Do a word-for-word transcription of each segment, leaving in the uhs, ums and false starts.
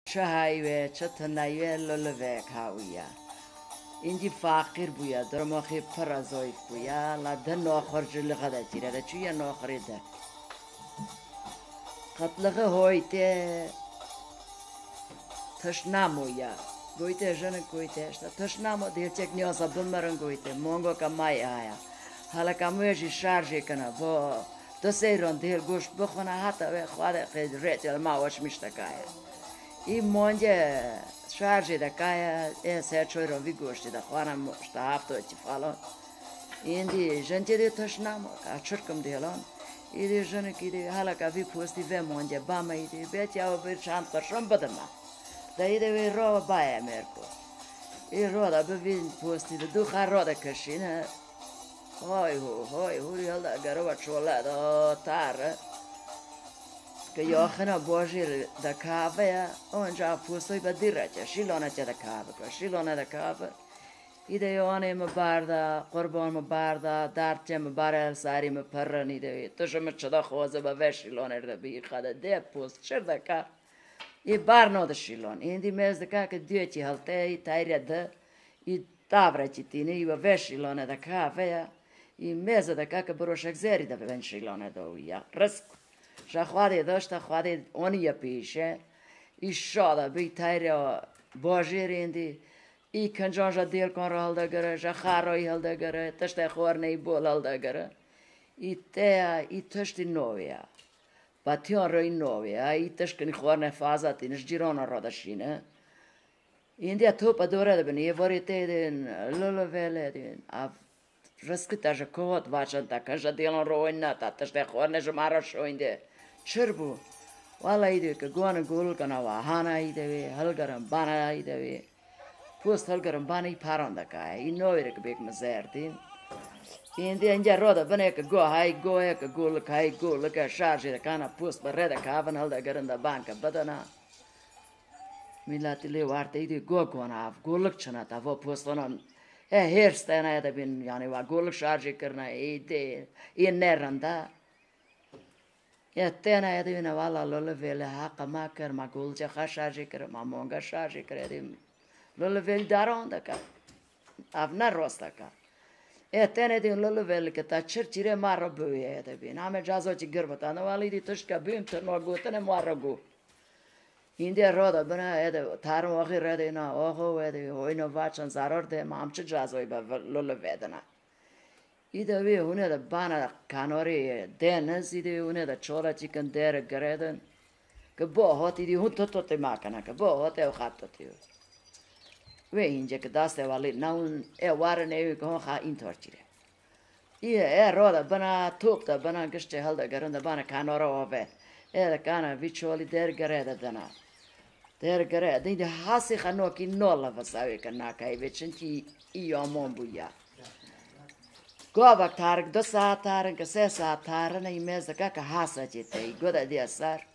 Çi hayî wê, çi tunayî wê, lulivek hawî ya. Încî feqîr bûya, duruma xwe pir zayîf bûya, la di naxir ji li xwe de tîre de çûye naxirê de. Qetlixi hoytê tişt namo ya. Goytê jinik goytê işte tişt namo, dêlçek niyasa bimirin goytê. Mongo ke may aya. Haleka wê jî şarjê kine bo. Tu seyran dêl goşt bixwine, heta wê xwedê qê rêçel ma weşmiş dikaye. Î monce şarjê dikaye, ê ser çoyra vî goştê de xwana işte hafto çi falan. Îndî jincê dê tişt namo, ka çirkim dêlan. Îdî jinikî dê haleka vî postî vê monce bame îdî. Bê çawa bir çand qirşon bidime. De îdê wê ro baye mêrko. Î ro da bi vî postî de du xer ro de keşîne. Hay ho, hay ho, yalda gere ve çole da tare. Ke yaxina bajêr de kahve ye, onca postoy be dî reçe, şîlane çe de kahve ke, şîlane de kahve. Îde yowanê mi barda, qurban mi barda, dardçe mi bare, el sarî mi pirrin îde. Tu ji min çi de xwaze be ve şîlane de bi xade de post çir de ka. Î bar no de şîlan. Îndî mêz de ka ke diye çi helte, î tayre de, î tavre çi tîne, î ve ve şîlane de kahve ye. Î mêze de ka ke biroşek zerî de ben şîlane de ya. Rizq. Ji Xwedê daşta Xwedê aniye pêşe. Î şada bî tayra bajêrên dî. Î kincan ji dêlkan re hildegire, ji xarayî hildegire, tiştê xwarineyî bol hildegire. Î teya, î tiştî navê ya. Batiyan reyî navê ya, î tişkinî xwarine faza tîne, ji cîrana re de şîne. Îndiya topa dore de bin, yê varê tê din, lolo vele din. Av Rizqî te ji ku hat vaçin te kin ji dêlan ro win ne te tiştê xwarine ji me re şoyîn de. Çir bû. Wala îdê ke guanin gul kana wa hana îdê wê, hilgerin bana îdê wê. Post hilgerin bana î paran de kaye. Î nowê re ke bêk mi zerdîn. Îndî ince ro de binê ke go hay go ye ke gulik hay gulik e şarjê de kana post bi rê de kavin hilde gerin de ban ke bidina. Miletî lê werte îdî go gona ev, golik çina te vo postanan. E hêrs tena ye de bin, yani wa golik şarjê kirina, ê dê, ê ne rinda. E tena ye de bin, wala lolo vele haqa ma kir, ma golce xwe şarjê kir, ma monga şarjê kir, e dê lolo vel daran de ka. Ev ne rosta ka. E tene dê lolo vel ke ta çir çire ma ro bûye de bin. Ame cazo çi gir bata, ne wali dî tişt ke bim, te no gotine ma ro go. Hîndê ro de bine, ê de tarin waxî re de na, oxo wê de, oyno vaçan zarar de, ma em çi cazoy be ve-, lolo vedina. Î de wê hûne de bana kanarê deniz, î de wê hûne de çola çikin dere giredin. Ke bo hot î de hûn to to te makine, ke bo hot ew xat to te. Wê hînce ke daste walî nawin, e warin ew ke hon xa întor çire. Î e ro de bina, top de bina, giştê hilde gerin de bana kanora ove. E de kana vî çolî dergere de dina. Dergere de, de hasî xenokî no levesawê ke nakayê vê, çinkî î yamon bûya. Govek tarik, du saet tarin, ke sê saet tarin, î mêz dike ke hasa cê teyî. Go de diye ser.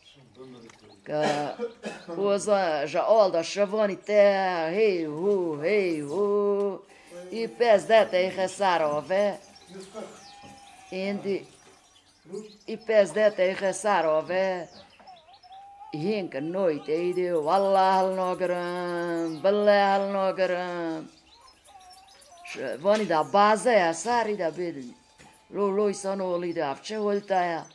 Ke oza ji al de şevanî te hey hû, hey hû. Î pez de teyxe sar ave. Êndî î pez de teyxe sar ave. Hîn ke noy teyî de, walla hilnagirim, bille hilnagirim. Vanî da baze ya sarî da bêdin. Lo loy san olî de avçe holta ya.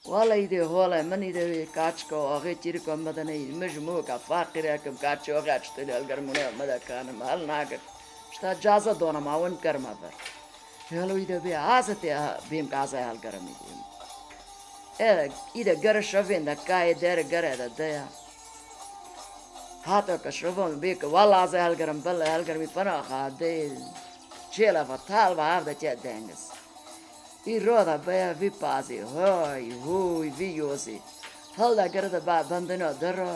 Wala î de hola min î de wê kaçka axê çîrika me de neyî. Min ji mo ka faqîr ekim kaçî axê aç têlê helgerim hûne me de kanim hel nagir. Şta caza dona ma win kerma ver. Helo î de bê aze tê bêm kaza helgerim î de. E, î de gere şevên de kayê dere gere de de ya. Hata ke şevan bê ke wala aze helgerim bele helgerim î pena xa de. Çêla va tal va av de çe dengiz. Î ro da beye vî pazî, hoy, hûy, vî yozî. Hel da gere de ba bendina de ro.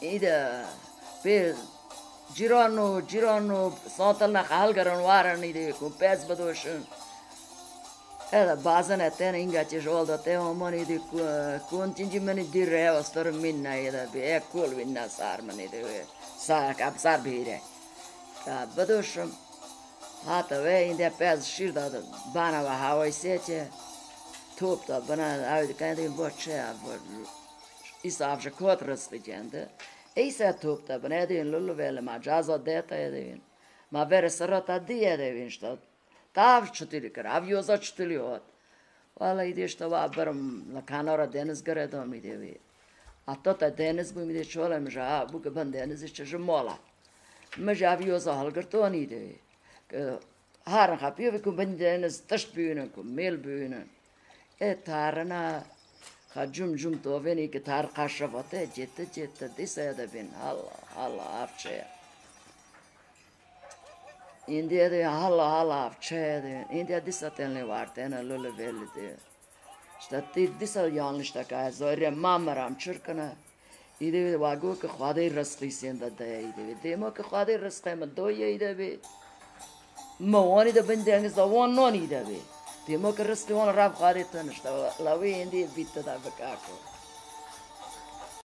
Î de pê cîran û, cîran û santelna xehel gerin warin î de ku pez bidoşin. E de bazin e tên înga çi ji ol de tê homon î de ku, kun çincî min î dî re ostor min na î de bi e kul wî na sar min î de wê. Sar, kap sar bihîre. Ka bidoşim. Hata wê îndî pez şîr da bana ve hawayî sêçe. Top da bana ew dikene dî bo çi ya bo. Îsa ev ji kot rizqî cende. Îsa top te bin, edê wîn lulu vele ma caza de te edê wîn. Ma vere sera te dî edê wîn işte. Tav çutilî kir, ev yoza çutilî hot. Wala îdê işte wa birim li kenara deniz gire da mîdê wî. Heta te deniz bû mîdê çolem ji ha bû ki bin denizî çi ji mala. Min ji ev yoza hilgirto nîdê wî. Ki Harin xepiyo vê ku bin deniz tişt bînin ku mêl bînin. E tarina xa cum cum tovênî ki tar qaşevate cete cete dîsa de bin. Allah Allah, avçe. Indiya de Allah Allah, avçe de. Indiya dîsa tenli vartene lulu veli de. İşte ti dîsa yanlış da ka zorê ma meram çirkine. Îdê wa go ki Xwedê rizqî sênde deye îdê. Dêmo ki Xwedê rizqê min doye îdê bê. Me wanî de bin dengizda wan nanî de bê. Dêmo ki rizqî wan rev Xwedê tenişte. La wê êndî bît te da bikako.